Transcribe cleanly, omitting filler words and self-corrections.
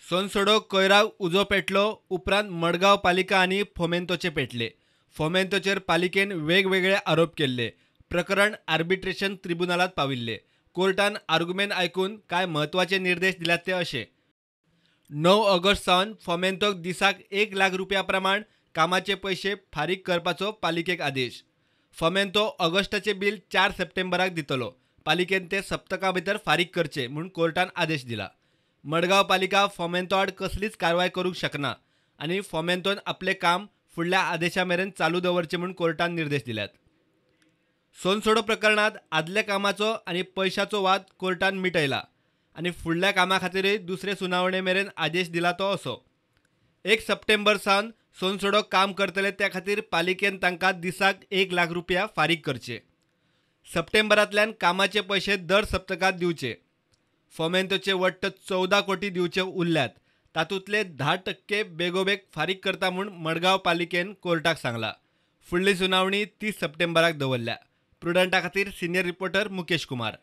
सोनसोडो कोयराक उजो पेटलो उपरांत मडगांव पालिका आनी फोमेंतोचे पेटले. फोमेंतोचेर पालिकेन वेगवेगळे आरोप केल्ले. प्रकरण आर्बिट्रेशन त्रिबुनालात पाविल्ले. कोर्टान आर्गुमेंट आयकून कांय म्हत्वाचे निर्देश दिल्यात ते अशे: 9 ऑगस्ट सावन फोमेंतोक दिसाक 1 लाख रुपया प्रमाण कामाचे पयशे फारीक करपाचो पालिकेक आदेश. फोमेंतो ऑगस्टाचे बिल 4 सप्टेंबराक दितलो. पालिकेन ते सप्तका भितर फारीक करचे म्हूण कोर्टान आदेश दिला. मडगांव पालिका फोमेंतो आड कसलीच कारवाय करूंक शकना आनी फोमेंतोन आपलें काम फुडल्या आदेशा मेरेन चालू दवरचें म्हूण कोर्टान निर्देश दिल्यात. सोनसोडो प्रकरणांत आदल्या कामाचो आनी पयशाचो वाद कोर्टान मिटयला आनी फुडल्या कामा खातीरय दुसरे सुनावणे मेरेन आदेश दिला तो असो: 1 सप्टेंबर सावन सोनसोडो काम करतले त्या खातीर पालिकेन तांकां दिसाक 1 लाख रुपया फारीक करचे. सप्टेंबरांतल्यान कामाचे पयशे दर सप्तकांत दिवचे. फोमेंतोचे वट्ट 14 कोटी दिवचे उरल्यात, तातूंतले 10% बेगोबेग फारीक करता म्हूण मडगांव पालिकेन कोर्टाक सांगला. फुडली सुनावणी 30 सप्टेंबराक दवरल्या. प्रुडंटा खातीर सिनियर रिपोर्टर मुकेश कुमार.